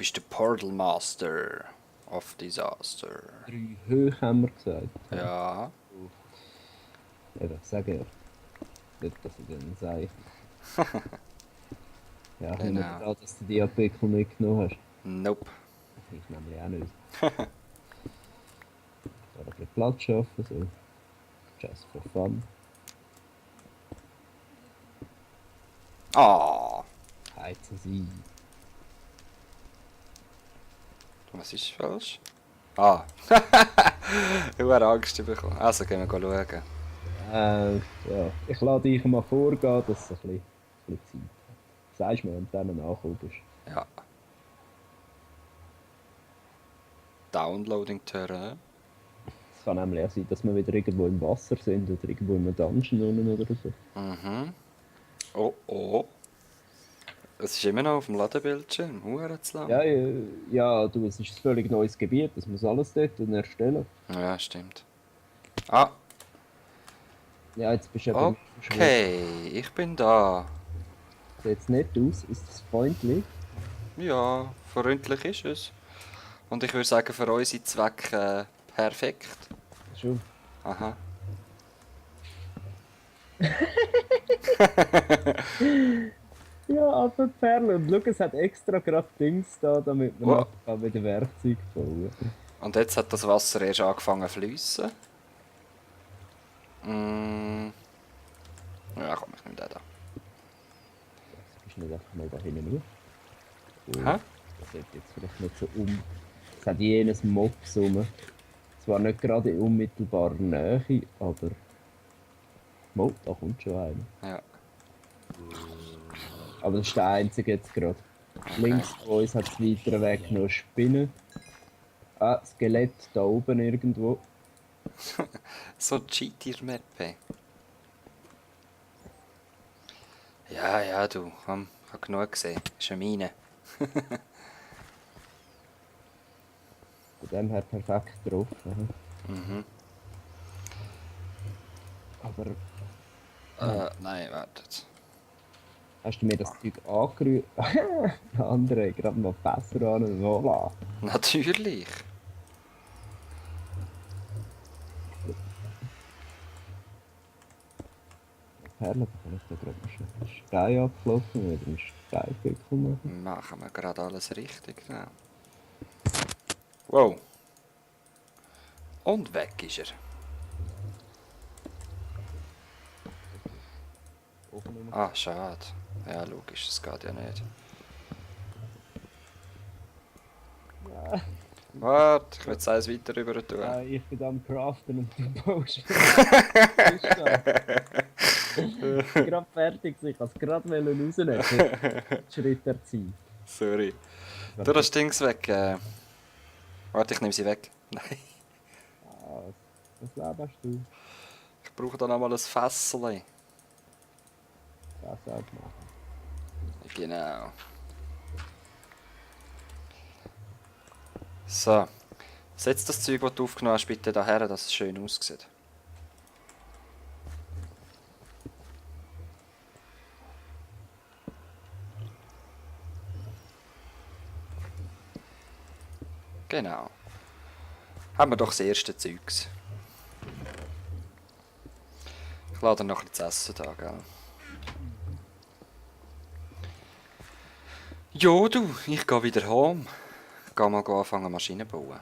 bist der Portal Master of Disaster. 3 hoch haben wir gesagt. Ja. Eben, ich sage ja. Nicht, dass ich dann sage. Ja, ich nehme Genau. an, dass du die Artikel mitgenommen hast. Nope. Ich nämlich auch nicht. Oder ein bisschen Platz schaffen, so. Just for fun. Ah. Heizen sie. Was ist falsch? Ah. Ich habe Angst bekommen. Also gehen wir schauen. Ja, ich lade dich mal vorgehen, dass du ein bisschen Zeit hast. Sagst mir, wenn du dann nachgekommen bist. Ja. Downloading Turn. Es kann nämlich auch sein, dass wir wieder irgendwo im Wasser sind oder irgendwo im Dungeon unten oder so. Mhm. Oh oh. Es ist immer noch auf dem Ladebildschirm. Huere zu lang. Ja, ja, du, es ist ein völlig neues Gebiet, das muss alles dort erstellen. Ja, stimmt. Ah. Ja, jetzt bist du eben im Schwur. Okay. Ich bin da. Sieht es nicht aus? Ist das freundlich? Ja, freundlich ist es. Und ich würde sagen, für unsere Zwecke perfekt. Schon. Aha. Ja, aber Perle. Und schau, es hat extra gerade Dings da, damit man Oh. nachher wieder Werkzeug bauen kann. Und jetzt hat das Wasser erst angefangen zu fließen. Mm. Ja, komm, ich nehme den da. Das bist nicht einfach mal da hinten nur. Hä? Das sieht jetzt vielleicht nicht so um. Es hat jenes Mobs rum. Zwar nicht gerade in unmittelbarer Nähe, aber. Mo, da kommt schon einer. Ja, Aber das ist der einzige jetzt gerade. okay. Links von uns hat es weiter weg noch Spinnen. Ah, Skelett da oben irgendwo. So Cheater-Mappe. Ja, ja, du, komm, ich habe genug gesehen. Ist eine Mine. Von dem her perfekt getroffen. Mhm. Aber Nein, wartet. hast du mir das Zeug angerührt? Der andere hat gerade mal besser an und voilà. Natürlich. Perle, da kann ich da gerade noch schnell einen Stein abklopfen und wieder einen Steinpickel machen. Machen wir gerade alles richtig. Ja. Wow. Und weg ist er. Oben rum. Ah, schade. Ja, logisch, das geht ja nicht. Ja, Warte, ich will es eins weiter rüber tun. ich bin am Craften und du baust. Gerade fertig, ich kann es gerade rausnehmen. Schritt der Zeit. Sorry. Du das Ding weg. Warte, ich nehme sie weg. Nein. Was lebst du? Ich brauche da nochmal ein Fässchen. Das auch machen. Genau. So. Setz das Zeug, das du aufgenommen hast, bitte daher, dass es schön aussieht. Genau. Haben wir doch das erste Zeugs. Ich lade noch ein bisschen zu essen da, gell? Jo, du, ich gehe wieder home. Ich gehe mal anfangen Maschinen bauen.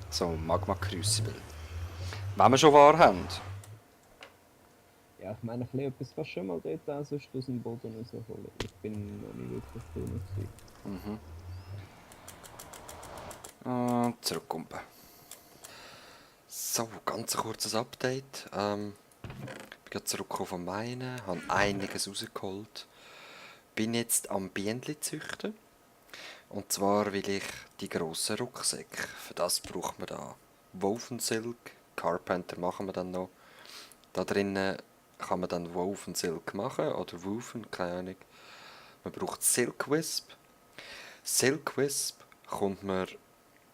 So, Magma Crucible. Wenn wir schon wahr haben. Ja, ich meine, ein bisschen etwas kannst du schon mal dort auch sonst aus dem Boden rausholen. Ich bin noch nicht wirklich drin gewesen. Und zurückkommen. So, ganz ein kurzes Update. Ich bin gerade zurückgekommen vom Meinen, habe einiges rausgeholt. Bin jetzt am Bienen züchten. Und zwar will ich die grossen Rucksäcke. Für das braucht man da Woven Silk. Carpenter machen wir dann noch. Da drinnen kann man dann Woven Silk machen oder Woven, keine Ahnung. Man braucht Silk Wisp. Silk Wisp kommt man,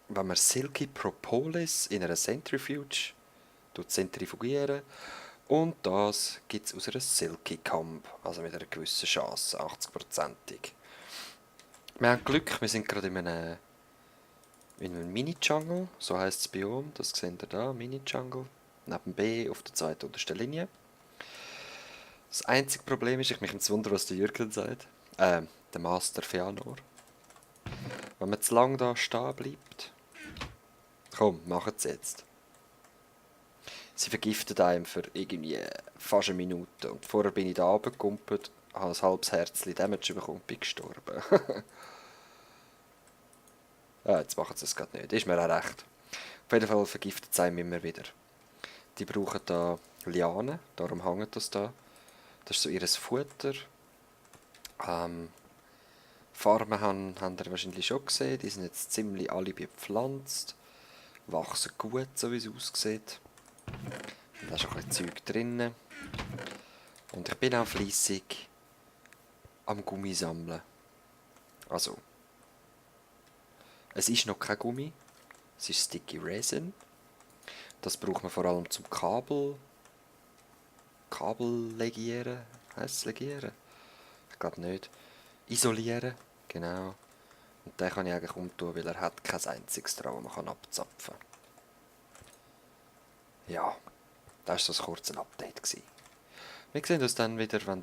wenn man Silky Propolis in einer Centrifuge zentrifugieren. Und das gibt es aus einer Silky Comb, also mit einer gewissen Chance, 80%ig. Wir haben Glück, wir sind gerade in einem Mini-Jungle, so heisst das Biom, das seht ihr da, Mini-Jungle, neben B auf der zweiten untersten Linie. Das einzige Problem ist, ich mich jetzt wundern, was der Jürgen sagt, der Master Feanor. Wenn man zu lange da stehen bleibt, komm, machen es jetzt. Sie vergiftet einem für irgendwie fast eine Minute. Und vorher bin ich da runtergekumpelt, habe ein halbes Herzchen Damage bekommen und bin gestorben. Ja, jetzt machen sie es gerade nicht. Ist mir auch recht. Auf jeden Fall vergiftet es einem immer wieder. Die brauchen da Lianen, darum hängt das da. Das ist so ihr Futter. Farmen haben ihr wahrscheinlich schon gesehen. Die sind jetzt ziemlich alle bepflanzt. Wachsen gut, so wie es aussieht. Und da ist auch ein bisschen Zeug drin. Und ich bin auch fleissig am Gummi sammeln. Also, es ist noch kein Gummi. Es ist Sticky Resin. Das braucht man vor allem zum Kabel legieren. Heißt es legieren? Ich glaube nicht. Isolieren, genau. Und den kann ich eigentlich umtun, weil er hat kein einziges dran, das man abzapfen kann. Ja, das war so ein kurzes Update gewesen. Wir sehen uns dann wieder, wenn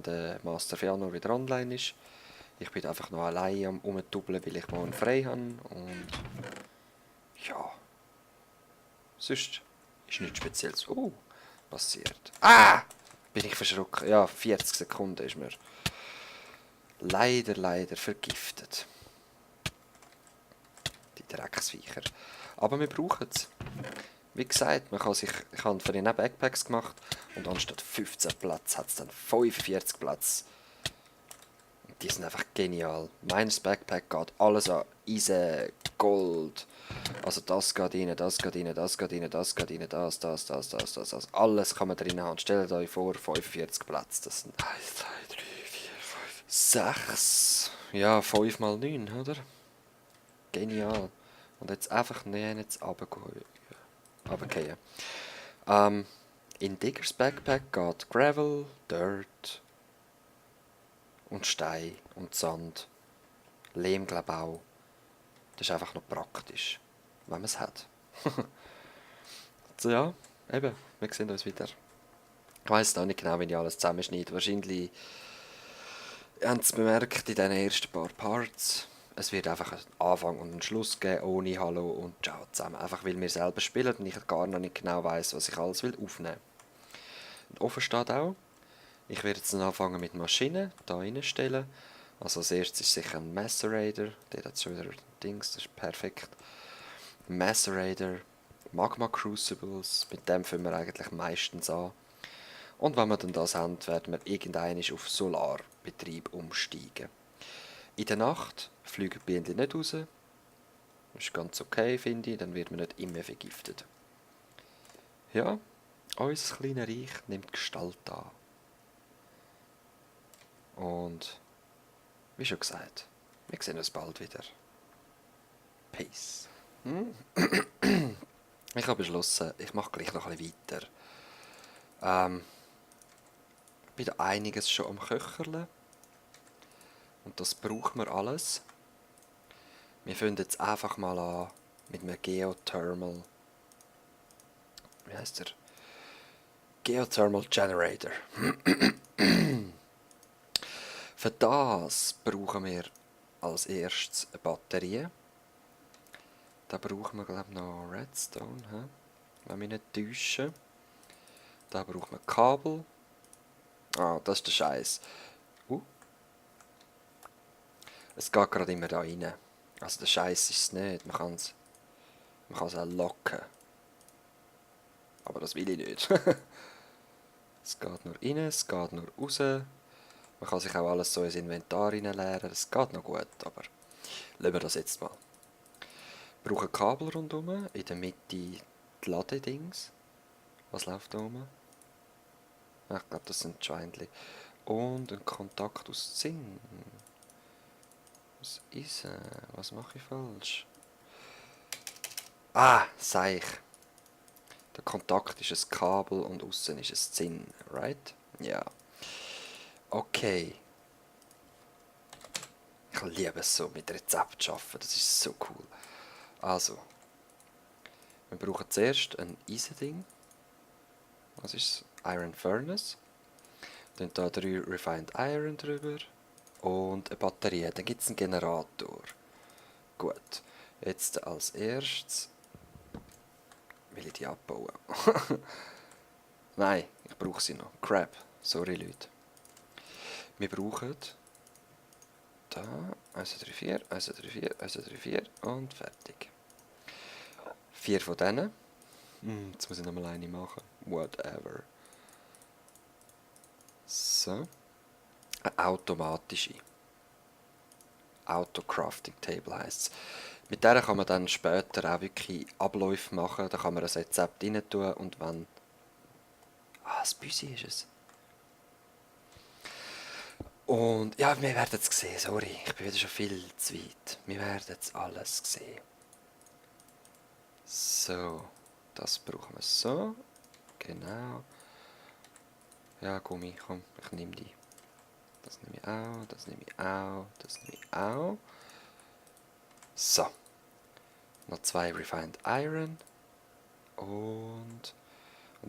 der Master Feanor wieder online ist. Ich bin einfach noch allein am Rumtubbeln, weil ich morgen frei habe. Und ja, sonst ist nichts Spezielles passiert. Ah! Bin ich verschrocken. Ja, 40 Sekunden ist mir leider vergiftet. Die Drecksviecher. Aber wir brauchen es. Wie gesagt, ich habe für ihn auch Backpacks gemacht und anstatt 15 Platz hat es dann 45 Platz. Die sind einfach genial. Meines Backpack geht alles an Eisen, Gold. Also das geht rein, das geht rein, das geht rein, das geht rein, das. Alles kann man drin haben. Stellt euch vor, 45 Platz. Das sind 1, 2, 3, 4, 5, 6. Ja, 5 mal 9, oder? Genial. Und jetzt einfach jetzt runtergehen. In Diggers Backpack geht Gravel, Dirt und Stein und Sand. Lehm, glaube ich auch. Das ist einfach noch praktisch, wenn man es hat. So, ja, eben, wir sehen uns wieder. Ich weiss noch nicht genau, wie ich alles zusammenschneide. Wahrscheinlich haben Sie bemerkt in diesen ersten paar Parts. Es wird einfach einen Anfang und einen Schluss geben, ohne Hallo und Ciao zusammen. Einfach weil wir selber spielen und ich gar noch nicht genau weiss, was ich alles aufnehmen will. Offen steht auch, ich werde jetzt anfangen mit Maschinen, hier reinstellen. Also als erstes ist sicher ein Macerator, der hat schon wieder Dings, das ist perfekt. Macerator, Magma Crucibles, mit dem fangen wir eigentlich meistens an. Und wenn wir dann das haben, werden wir irgendwann auf Solarbetrieb umsteigen. In der Nacht fliegen die Bienen nicht raus. Das ist ganz okay, finde ich, dann wird man nicht immer vergiftet. Ja, unser kleines Reich nimmt Gestalt an. Und wie schon gesagt, wir sehen uns bald wieder. Peace. Ich habe beschlossen, ich mache gleich noch ein bisschen weiter. Ich bin da einiges schon am Köcherle. Und das brauchen wir alles. Wir fangen jetzt einfach mal an mit einem Geothermal. Wie heißt der? Geothermal Generator. Für das brauchen wir als erstes eine Batterie. Da brauchen wir, glaube ich, noch Redstone, wenn wir nicht täuschen. Da brauchen wir Kabel. Ah, das ist der Scheiß. Es geht gerade immer da rein. Also der Scheiß ist es nicht. Man kann es auch locken. Aber das will ich nicht. Es geht nur rein, es geht nur raus. Man kann sich auch alles so ins Inventar reinleeren. Es geht noch gut, aber lassen wir das jetzt mal. Wir brauchen Kabel rundherum. In der Mitte die Ladedings. Was läuft da oben? Ich glaube, das sind Schweinchen. Und ein Kontakt aus Zinn. Was ist was mache ich falsch? Ah, Seich. Der Kontakt ist ein Kabel und außen ist es Zinn, right? Ja. Okay. Ich liebe es so, mit Rezepten zu arbeiten. Das ist so cool. Also, wir brauchen zuerst ein Eisending. Was ist es? Iron Furnace. Dann da 3 Refined Iron drüber. Und eine Batterie. Dann gibt es einen Generator. Gut. Jetzt als erstes will ich die abbauen. Nein, ich brauche sie noch. Crap. Sorry, Leute. Wir brauchen da 1, 2, 3, 4, 1, 2, 3, 4, 1, 2, 3, 4 und fertig. 4 von denen. Jetzt muss ich nochmal eine machen. Whatever. So. Eine automatische. Auto-Crafting-Table heisst es. Mit der kann man dann später auch wirklich Abläufe machen. Da kann man ein Rezept rein tun und wenn... Ah, das Büsi ist es. Und ja, wir werden es sehen. Sorry, ich bin wieder schon viel zu weit. Wir werden es alles sehen. So, das brauchen wir so. Genau. Ja, Gummi, komm, ich nehme die. Das nehme ich auch, das nehme ich auch, das nehme ich auch. So. Noch 2 Refined Iron. Und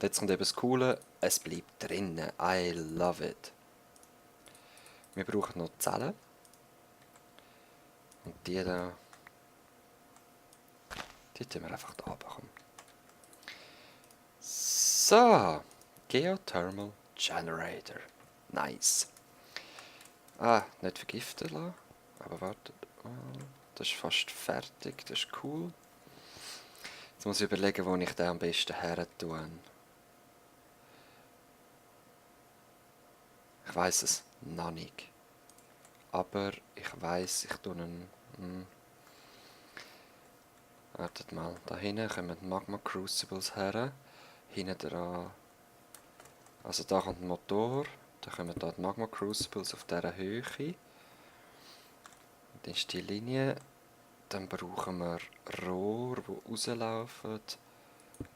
jetzt kommt eben das Coole, es bleibt drinnen. I love it. Wir brauchen noch Zellen. Und die da... Die tun wir einfach da abkommen. So. Geothermal Generator. Nice. Ah, nicht vergiften lassen. Aber wartet. Das ist fast fertig. Das ist cool. Jetzt muss ich überlegen, wo ich den am besten her tue. Ich weiß es noch nicht. Aber ich weiß, ich tue einen... Wartet mal, da hinten kommen Magma Crucibles her. Hinten dran... Also da kommt ein Motor. Da kommen da die Magma Crucibles auf dieser Höhe. Dann ist die Linie. Dann brauchen wir Rohre, die rauslaufen. Und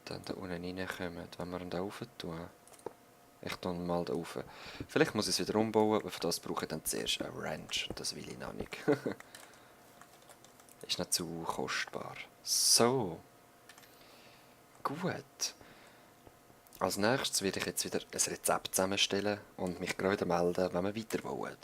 dann da unten reinkommen. Wenn wir ihn da rauf tun. Ich tue ihn mal da rauf. Vielleicht muss ich es wieder umbauen, aber für das brauche ich dann zuerst eine Wrench. Das will ich noch nicht. Ist noch zu kostbar. So. Gut. Als nächstes werde ich jetzt wieder ein Rezept zusammenstellen und mich gerade melden, wenn wir weiterbauen.